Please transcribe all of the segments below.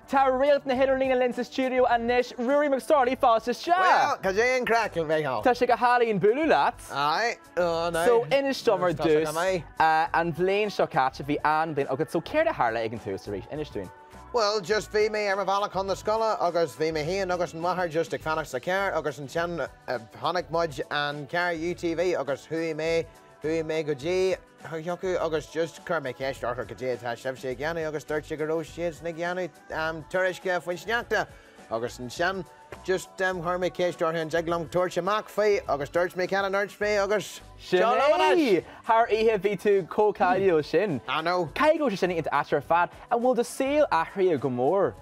Tá réalt na hidirlíne linn sa stiúideo anois, Ruairí McSorley, fáilte isteach! Bhuel, cad é an craic, a Mhichíl? Tá sé go hálainn bualadh leat. Aye, oh no. So, inis dom ar Tá sé go dtús, maith. an bhliain seo caite bhí an-bhliain agat, so céard a tharla ag an tús arís? Inis dúinn. Bhuel, just bhí mé ar mo bhealach chun na scoile agus bhí mé féin agus an mháthair just ag fanacht sa charr agus ansin chonaic muid an carr UTV agus chuaigh mé, chuaigh mé go dtí chucu agus just chuir mé ceist orthu cad é atá sibhse ag dhéanamh agus dúirt siad go raibh siadsan ag dhéanamh tuairisce faoin sneachta agus ansin just chuir mé ceist orthu an dtig liom tabhairt amach faoi agus dúirt mé cad a ndúirt mé agus Sin seo liom é! anois! Thar oíche bhí tú chomh cáiliúil sin. I know. Caithfidh go raibh sé sin iontach ait ar fad. An bhfuil do saol athraithe go mór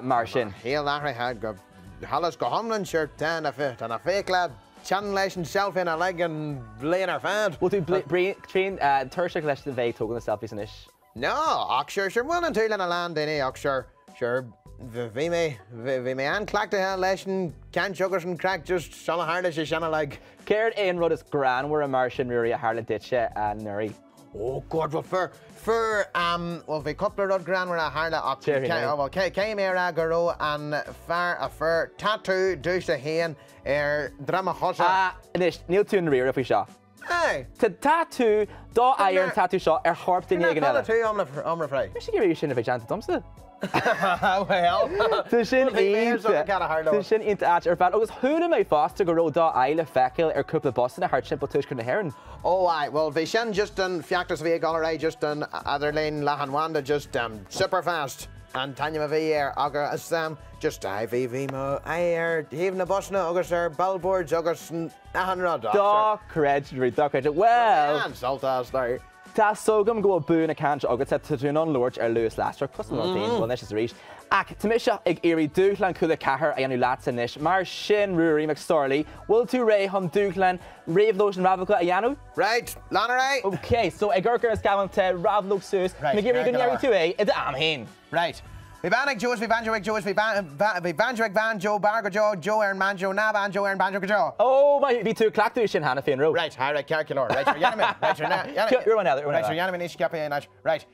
mar sin? Mo shaol athraithe go huile is go hiomlán, sure tá na tá na fiacla tinn leis an selfie uilig an bhliain ar fad. Bhfuil tú tréan tuirseach leis a bheith ag tógáil na selfies anois? No, ach sure, sure, buaileann tú lena lán daoine ach sure, sure, bhí mé, bhí mé an-cleachtaithe leis an chaint agus an craic just sula tharla sé sin uilig. Céard é an rud is greannmhaire mar sin, Ruairí, a tharla duitse anuraidh? Oh God, bhuel fuair, fuair, ehm, bhuel bhí cúpla rud greannmhar a tharla ach, bhuel caithfidh mé a rá go raibh an fear a fuair tatú domhsa féin ar dhroim a chosa. Ah, anois, níl tú i ndáiríre faoi seo. Aye. Tá tatú, do aghaidh ar an tatú seo ar chorp duine éigin eile. Tá tú iomlán frei. Mise ag iarraidh sin a bheith déanta domsa. Bhuel, Tá sin iontach. Tá sin iontach ait ar fad. Agus chuala mé fosta go raibh do aghaidh le feiceáil ar cúpla busanna thart timpeall tuaisceart na hÉireann. Oh aye, bhuel bhí sin just an feachtas a bhí ag dul ar aghaidh just an idirlíon leathanbhanda just superfast an t-ainm a bhí air agus just aye bhí bhí mo aghaidh ar thaobh na busanna agus ar billboards agus achan rud. Dochreidte, dochreidte. Bhuel. An-sult as though. Tá a fhios agam go bhfuil bua na cainte agatsa, tá tú in ann labhairt ar luas lasrach, cosúil liom féin, bhuel anois is arís. Ach tá mise ag iarraidh dúshlán Cúla 4 a dhéanamh leatsa anois, mar sin, Ruairí McSorley, bhfuil tú réidh chun dúshlán réabhlóid na rabhlóga a dhéanamh? Right, lean ar aghaidh! Ok, so ag amharc ar an scáileán tá rabhlóg suas, tá mé ag iarraidh go ndéarfaidh tú é i d'am féin. Right. Bhí bean ag Joe is bhí banjo ag Joe is bhí bean, bhí banjo ag bean Joe, b'fhearr go deo Joe ar an mbanjo ná bean Joe ar an banjo go deo. Oh my, bhí tú ag cleachtadh sin cheana féin, raibh? Right, hi, right, ceart go leor. Right, sure, dhéanfaidh mé, right, sure, na, dhéanfaidh, Uair amháin eile, uair amháin right, sure, eile. dhéanfaidh mé níos sciobtha anois. Right.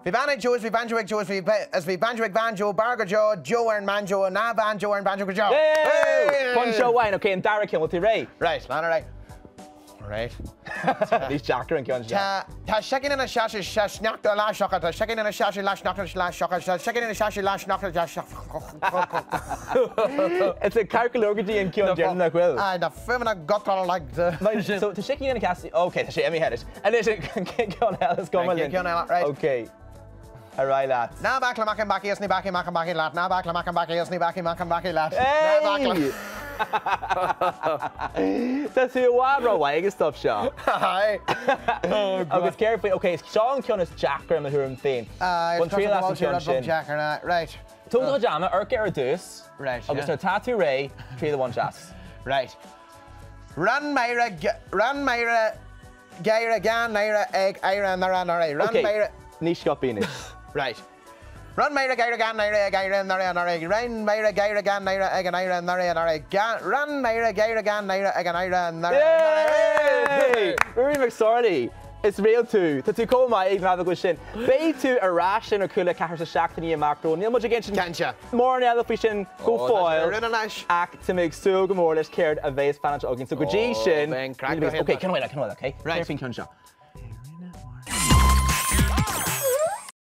Bhí bean ag Joe is bhí banjo ag Joe is bhí, is bhí banjo ag bean Joe, b'fhearr go deo Joe ar an mbanjo ná bean Joe ar an banjo go deo. Yay! Pointe amháin, ok, an dara ceann, bhfuil tú réidh? Right, lean ar aghaidh. Right. Níos deacra an ceann seo. Tá tá sicín ina seasamh sa sneachta lá sioca tá sicín ina seasamh lá sneachta lá sioca tá sicín ina seasamh lá sneachta lá It's a ceart go leor go dtí an ceann deireanach nach bhfuil? Aye, na fuaimeanna guturala like the. So tá sicín ina sheasamh ok tá sé imithe anois. Anois an chéad ceann eile is cuma linn. Ceann eile, right. Ok. Ar aghaidh leat. Ná bac le mac an bhacaí is ní bacfaidh mac an bhacaí leat, ná bac le mac an bhacaí is ní bacfaidh mac an bhacaí leat, ná bac le. Tá tú i bhfad rómhaith ag an stuif seo. Aye. Oh God. Agus céard faoi, ok, seo an ceann is deacra i mo thuairim féin. Aye, Bain triail as an cheann sin. Deacair, aye. Right. Tóg do chuid ama, amharc air ar dtús. Right, Agus nuair atá tú réidh, triail a bhaint as. Right. Run Máire, run Máire. Géire gan náire ag éire anuraidh anuraidh. Run Ok, Máire. níos sciobtha anois. Right. Run Máire géire gan náire ag éire anuraidh anuraidh. Run Máire géire gan náire ag an éire anuraidh anuraidh. Gan Run Máire géire gan náire ag an éire anuraidh anuraidh. Yay! Ruairí McSorley, is réalt tú. Tá tú chomh maith ag an leibhéal sin. Beidh tú ar ais linn ar Cúla 4 sna seachtainí amach romhainn. Níl muid ag insint Cinnte. mórán eile faoi sin go Ó, tá sé fóill. rún anois. Ach tá mé ag súil go mór leis céard a bheas fanacht againn. So go dtí Ó, sin, beidh an craic go Ok, hiontach. ceann eile, ceann eile, ok? Right. Céard faoin ceann seo?